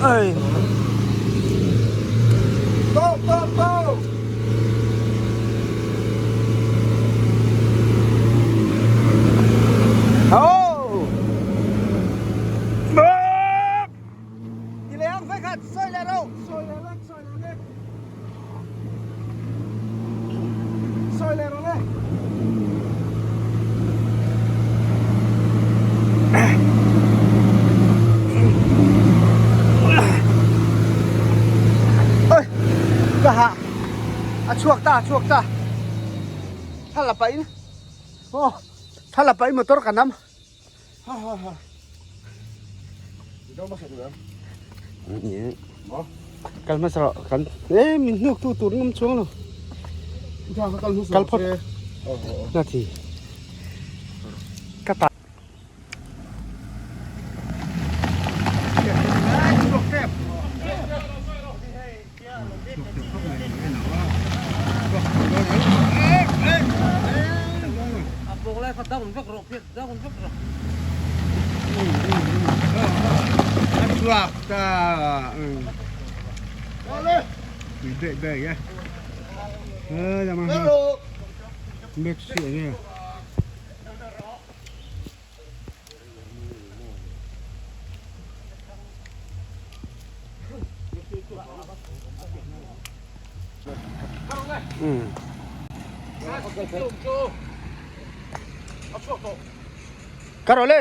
Ai. Go go go. Oh. Ti leh ang vek khat sawi leh ro. Sawi leh lek sawi leh lek. Sawi leh rawh le. Oi ka hah a chhuak ta a chhuak ta thla la pahin aw thla la pahin motor ka nam. Ha ha ha. Kal hmasa rawh kan e min hnuk tu tur ngam chuang lo. Kal phawt. Na thi. Ka ta. Chhuak ta bek bek e bek si nge Ka rawh le.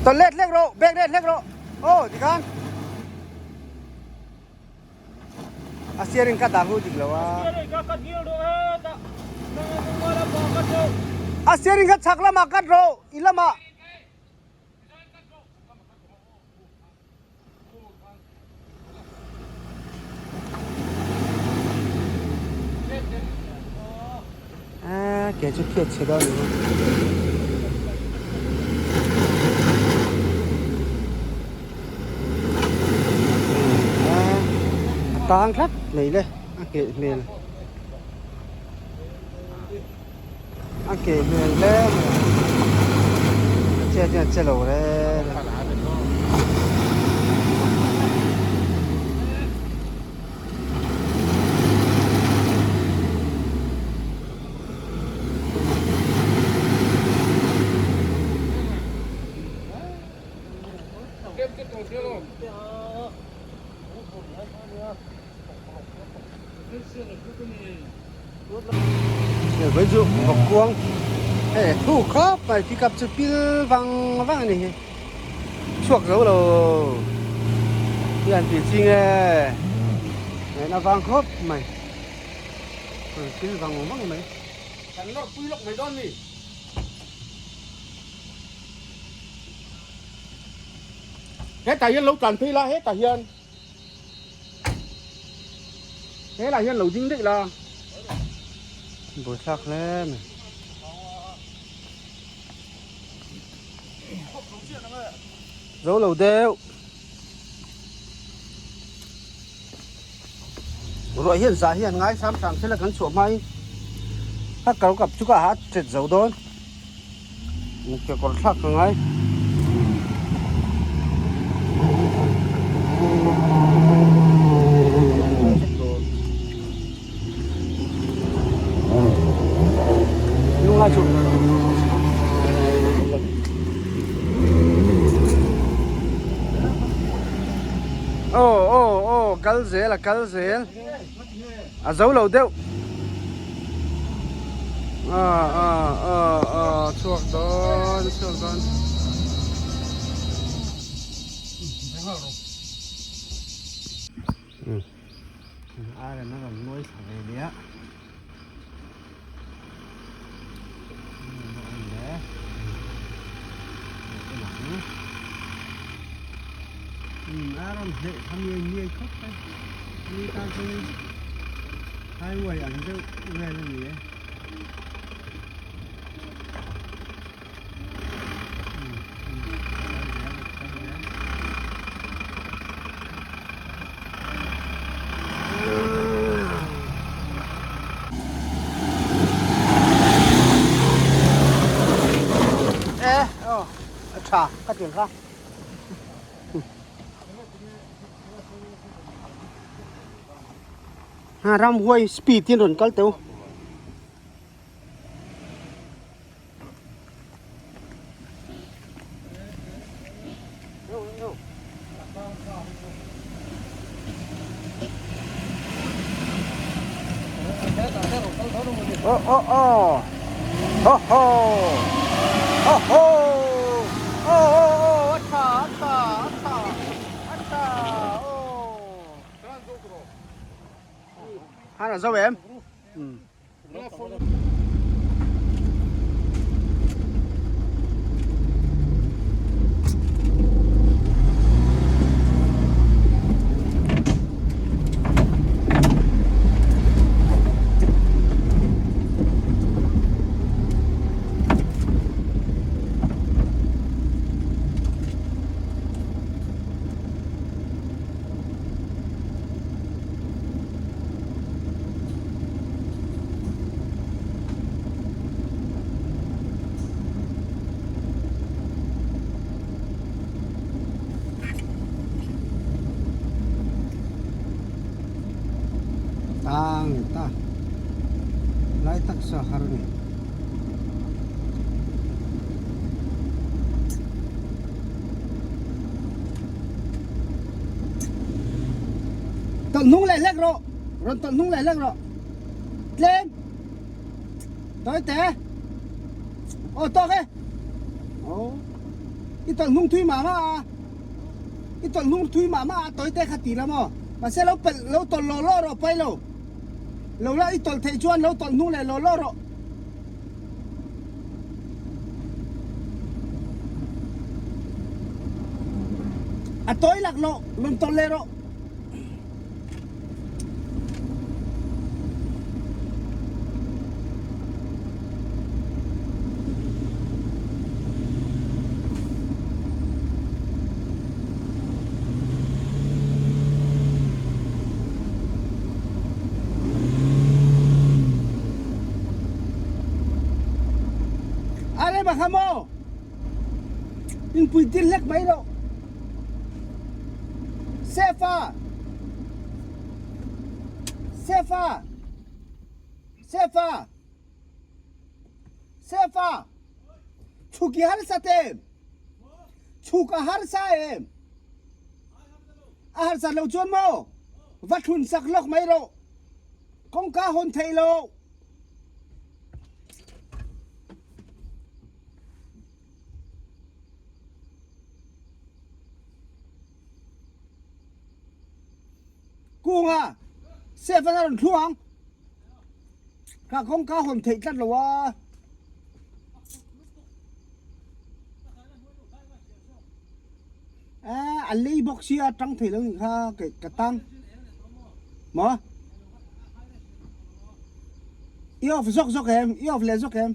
Tawlh let hlek rawh, bag let hlek rawh. Aw tikhan. A steering ka dah hu dik lo a. A steering kha chhak lamah cut rawh, i lamah. A ke chu phiat chhe dawn ni. A tang tlat mai le a ngheh hmel a ngheh hmel hle mai a chet hian a che lo reng a. Với dụ vọc cuông hei thu khawp mai pickup chu pil vang vang a ni hi chhuak zo lo hian tih chi nge ngaihna vang khawp mai pil vang vang mai kan lawr pui lawk mai dawn ni. Hetah hian lo tlan phei la hetah hian helah hian lo ding daih la. Buaithlak hle mai. Zo lo deuh. Ruah hian zah hian ngai sam sam thil a kan chhuah hmain a kal kap chu ka ha chet zo dawn. Kekawr thlak ka ngai. Lungai chu. Aw aw aw kal zel a kal zel. A zo lo deuh. A a a a chhuak dawn chhuak dawn. Ar an a rawn mawi thla ve leh a. Umm a rawn hleh kha miai miai khawp mai ni tan chuan highway ang deuh vel a ni e. E aw a tha ka ti kha. Ha ramhuai speed in rawn kal teuh. Oh oh oh ho ho ho ho oh oh oh a tha a tha a tha a tha oh han a zo em Tang leh ta lai taksa har a ni. Tawlh hnung leh hlek rawh rawn tawlh hnung leh hlek rawh tlem tawi te aw tawk e aw i tawlh hnung thui mah mah a i tawlh hnung thui mah mah a tawi te kha ti la maw mahse lo pelh lo tawlh lawh lawh rawh pai lo lo la i tawlh theih chuan lo tawlh hnung leh lawh lawh rawh. A tawi laklawh rawn tawlh leh rawh. A rem a kha maw? Inpui tir hlek mai loh. Sefa! Sefa! Sefa! Sefa! Chhuk i harsa te! Chhuk a harsa em? A harsa lo chuan maw? Va thlun sak lawk mai rawh. Kawngka hawn theih lo. Kunga, Sef an a rawn thlu ang. Ka kawngka hawn theih tlat lo a. A lei bawk sia tang thei lo nih kha ka tang. Maw? I off zawk zawk em? I off leh zawk em?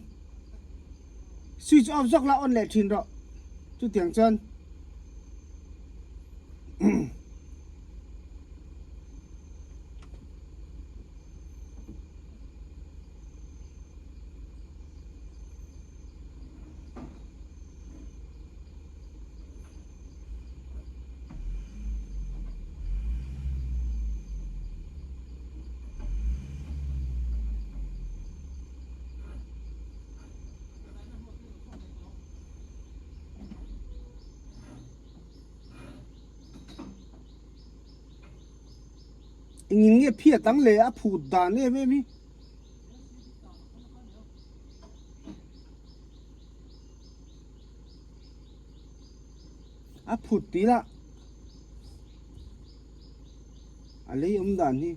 Switch off zawk la on leh thin rawh. Chutiang chuan Engin nge phiat ang le a phut dan em em hi. A phut tih lah a lei awm dan hi.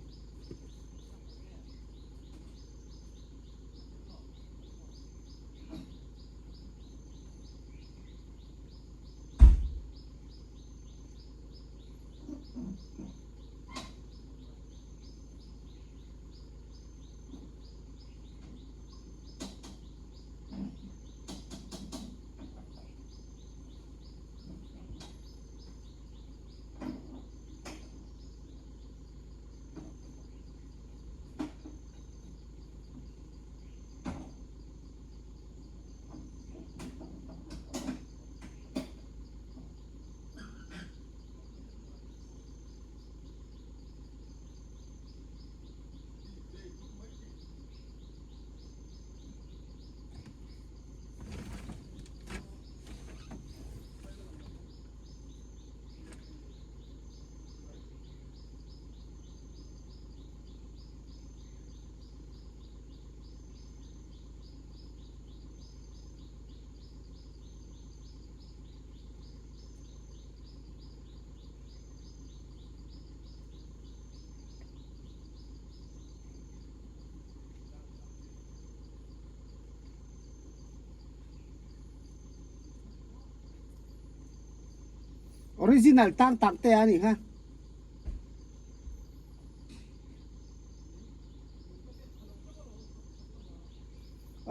Original tang tak te a nih kha.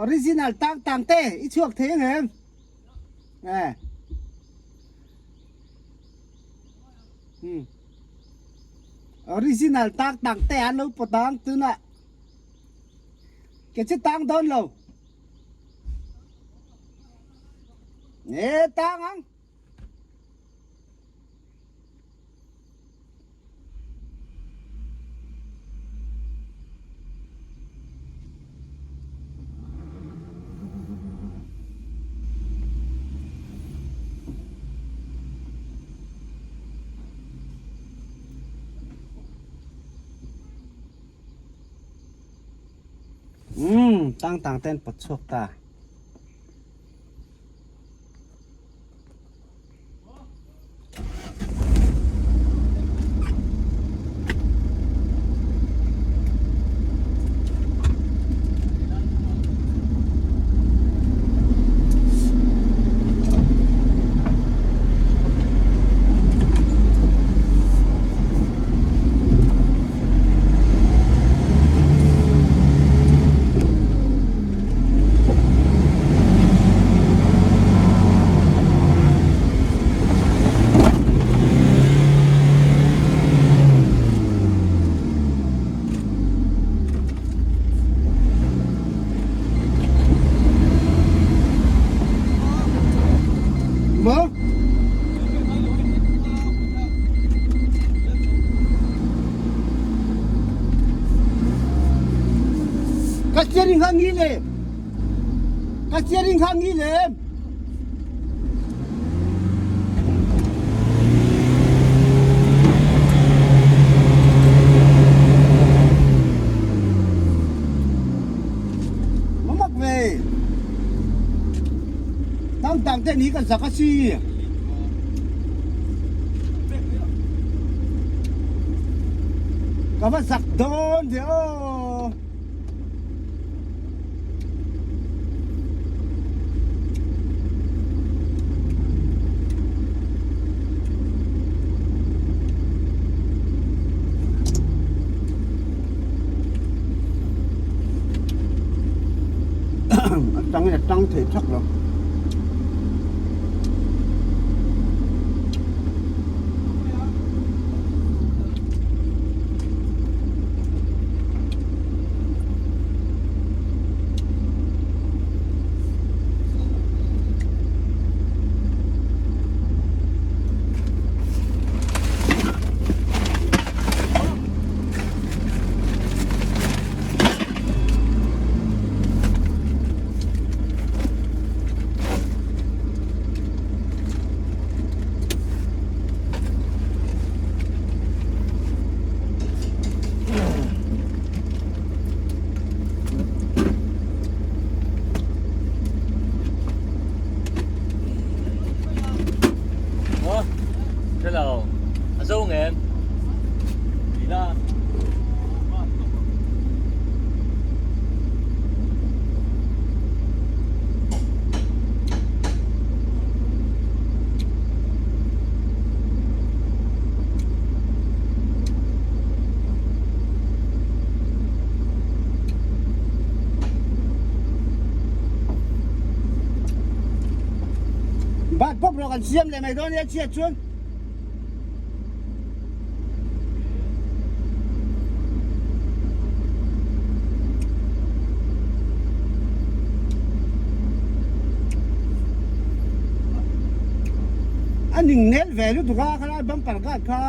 Original tang tang te i chhuak thei ang em? Eh. Hmm. Original tang tang te an lo pawt ang tunah. Ke chu tang dawn lo. Nge tang ang. Umm tang tang ten pawt chhuak ta. Maw? Ka steering kha ngi le. Ka steering kha ngi le. Nó mắc về. Tang tang te ni kan sak a si. Ka va sak dawn ve aw. A tang in a tang thei thak lo. Hello, a zo ngem? Lila. Bat pawp rawh kan siam leh mai dawn nia chhiat chuan. A ning nel ve lutuk a khalai bumper guard kha.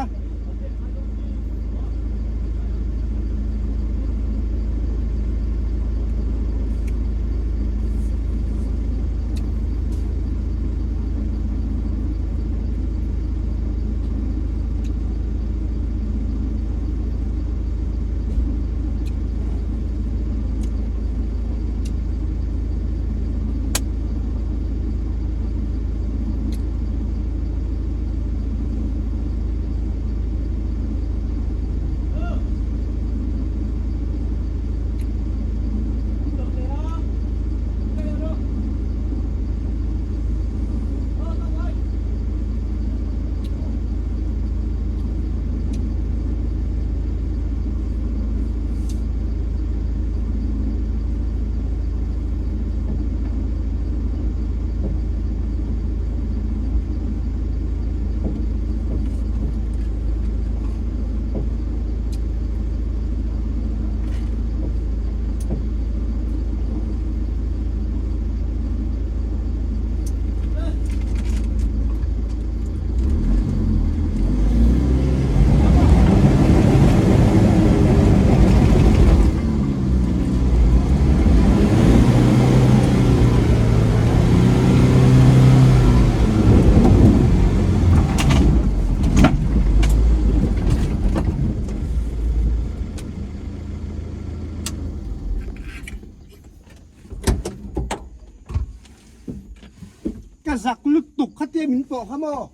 Ka zak lutuk khatia min pawh kha maw?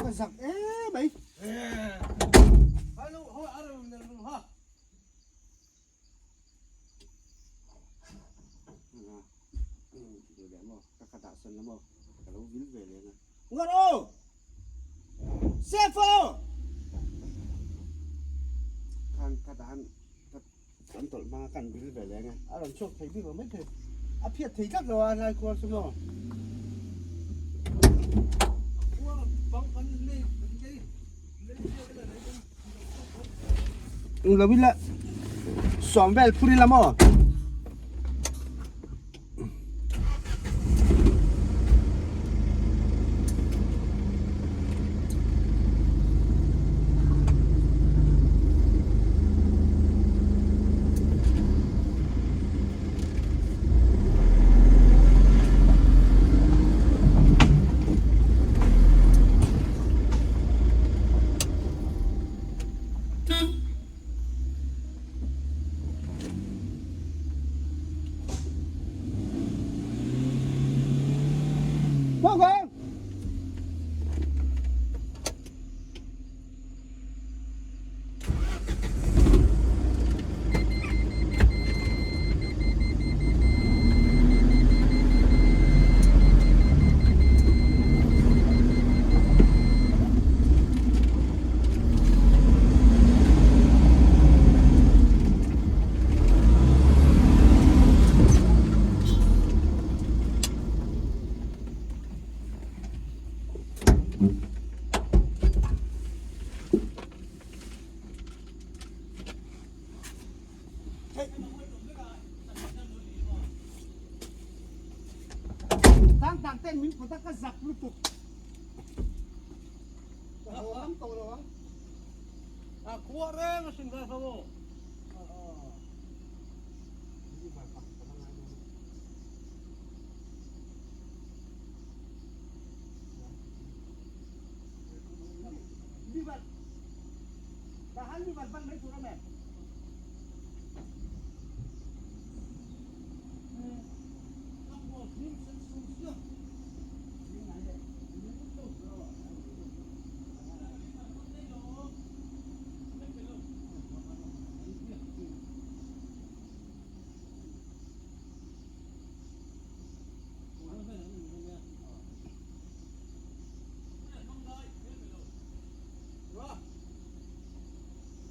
Ka zak em mai. Ngar aw! Chef aw! Khan ka dahan Kan tawlh hmanga kan bil ve leng e. A rawn chhuak thei bik lo mai thei. A phiat thei tlat lo a hlai khuar chu maw. Lo ila sawm vel phur ila maw. Tang tang ten min put a ka zak lutuk. Ka haw tam tawh lo ang. A khua reng a sin ka hlau aw.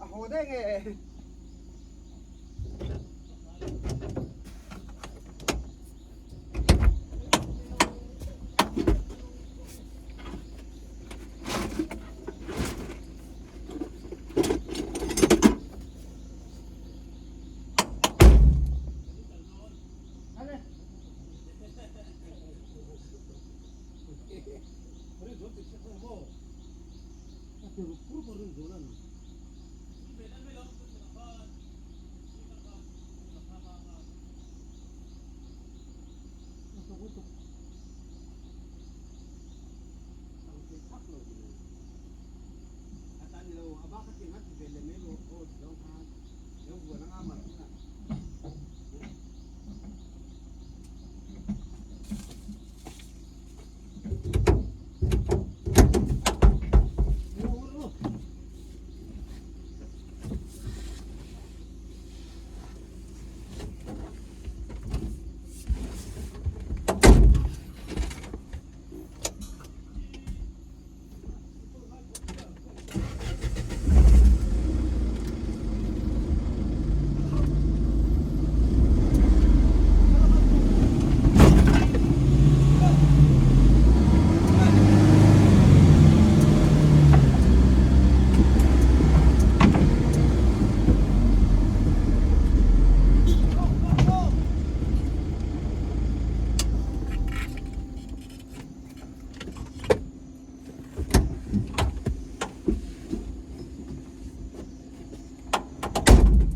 A haw daih nge?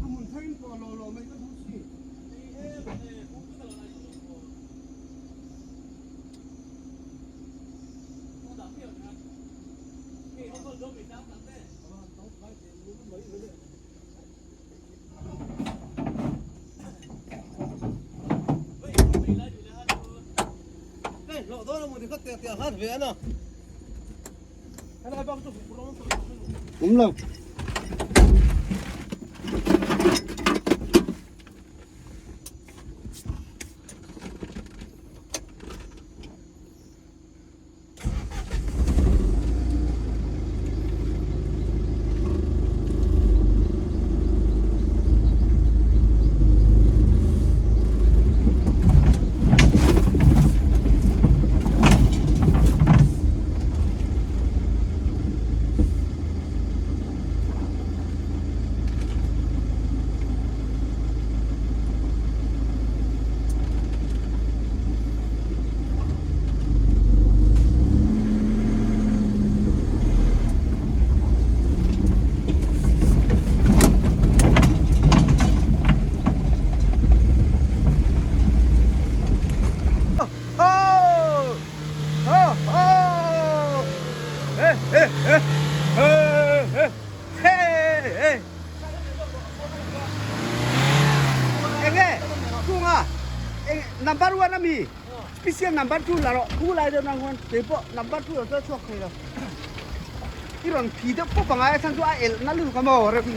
A hmun tharin pawh lo lo mai ka duh si. Awm lo. Enge kunga number 1 ami special number 2 la rawh thu lai deuh nang huan keipawh number 2 lo chuan chhuak thei lo i rawn phi deuh pawp angai a chhan chu a elh na lutuk a maw rem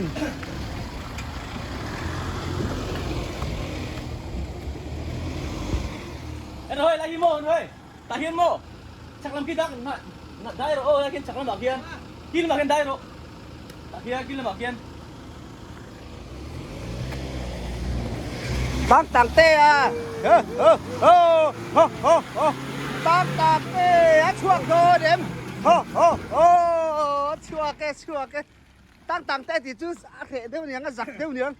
En hoi lai hi maw en hoi tah hian maw chak lam khi dak dai rawh aw lai khian chak lamah khian kil lamah khian dai rawh tah khian kil lamah khian. Tang tang te a hơ hơ hơ hơ hơ hơ tang tang te a chhuak dawn em hơ hơ hơ a chhuak e chhuak e tang tang te tih chu a hreh deuh niang a zak deuh niang.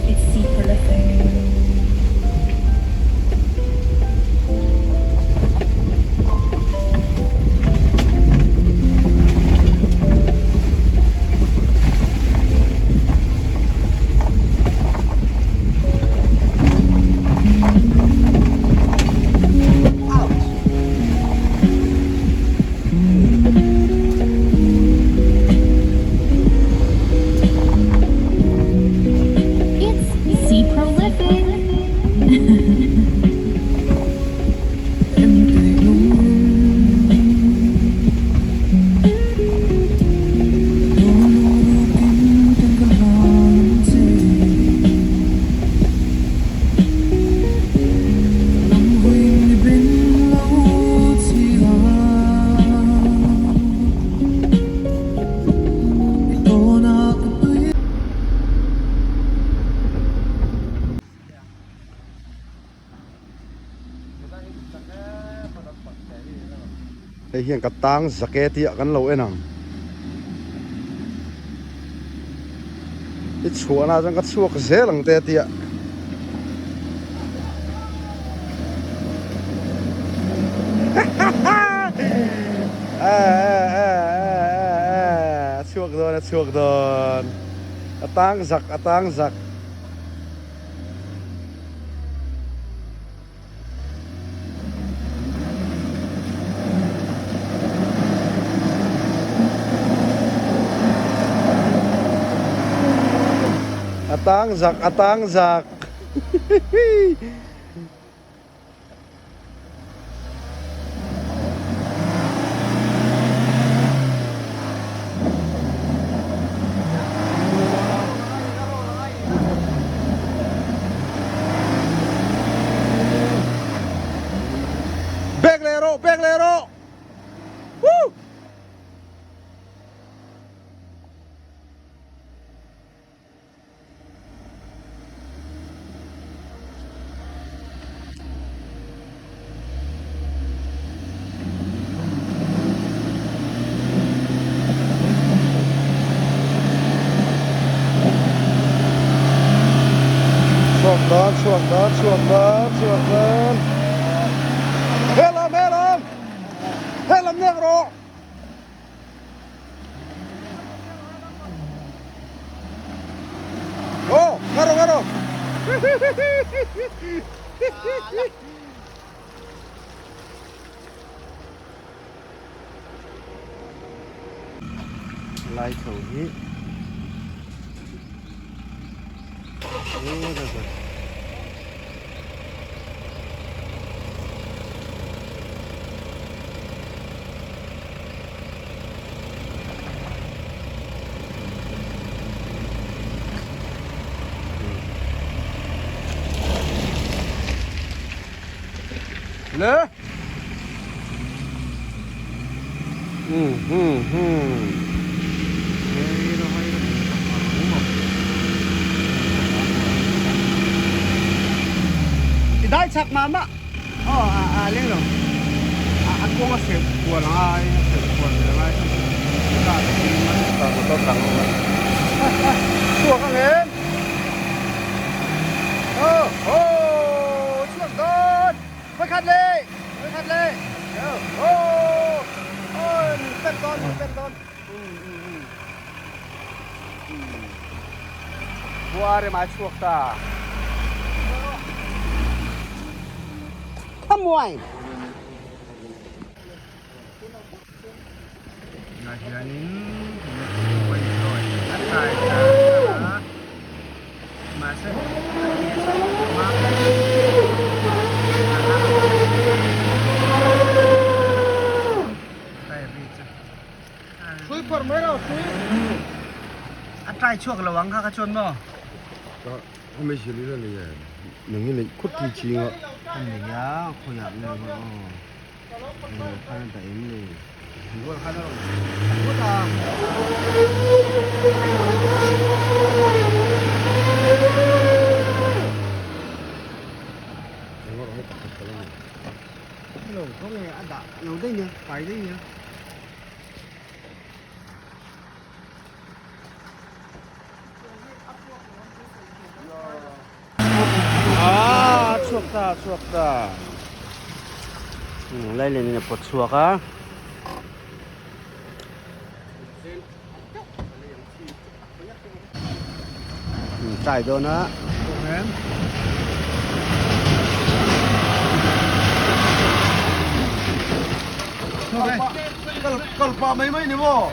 It's C prolific. It's C prolific. Hei hian ka tang zak e tih ah kan lo en ang. I chhuahna ah chuan ka chhuak zel ang te tih ah. A chhuak dawn a chhuak dawn a tang zak a tang zak. A tang zak a tang zak. Bek leh rawh, bek leh rawh. Chhuak dawn, chhuak dawn, chhuak dawn. Helam, helam! Helam nek rawh! Aw, nga rawh, nga rawh! Lai chho hi Le. I dai chak mah mah. Aw a a leng lo. A a kawng a seh kual a ngai a seh kual ve a ngai ka ka motor dang a awm a. Chhuak ang em? Aw aw chhuak dawn. Vawikhat leh vawikhat leh. Aw aw min pet dawn min pet dawn. Khua rem ai chhuak ta. Khamuai. Tunah hianin a tlai char char a mahse a ke chu a Hrui phawrh mai rawh hrui. A tlai chhuak lo ang kha ka chuan maw? Ka hmeichhe lila nei e nang hi neih khawt thil ching a. Ka nei a khawiah nge maw aw. Englo khan a dah em le? Rual khan a rawn thla ngawt a. Englo hei pakhat ka la nei. Lo khawnge a dah lo daih nia pai daih nia. Ah chhuak ta chhuak ta lai len in a pawt chhuak a tlai dawn a Kal pah mai mai ni maw?